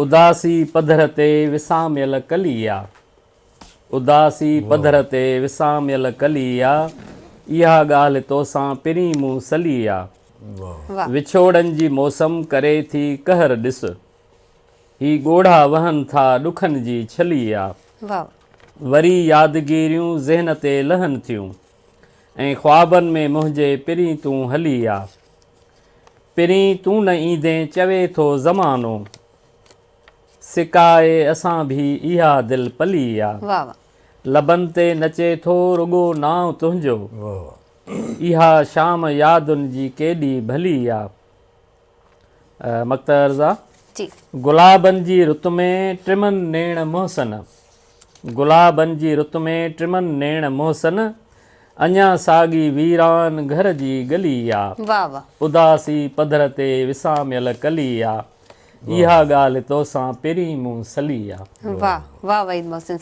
اداسي پڌر تي وساميل ڪلي آ. اداسي پڌر تي وساميل ڪلي آ. اها ڳالهه توسان پرين مون سلي آ. وڇوڙن جي موسم ڪري ٿي قهر ڏس. هي ڳوڙها وهن ٿا ڏکن جي ڇلي آ. وري يادگيريون ذهن تي لهن ٿيون. ۽ خوابن ۾ منهنجي پرين تون هلي آ. پرين تون نه ايندين چوي ٿو زمانو. سڪائي اسان ڀي اها دل پلي آ. لبن تي نچي ٿو رڳو نانء تنهنجو. اها شام يادن جي ڪيڏي ڀلي آ. مقطع عرض آ. گلابن جي رت ۾ ٽمن نيڻ محسن گلابن جي رت ۾ ٽمن نيڻ محسن اڃا ساڳي ويران گهر جي ڳلي آ. اداسي پڌر تي وساميل ڪلي آ. اها ڳالهه توسان پرين مون سلي آ. واه واه وحيد محسن صاحب.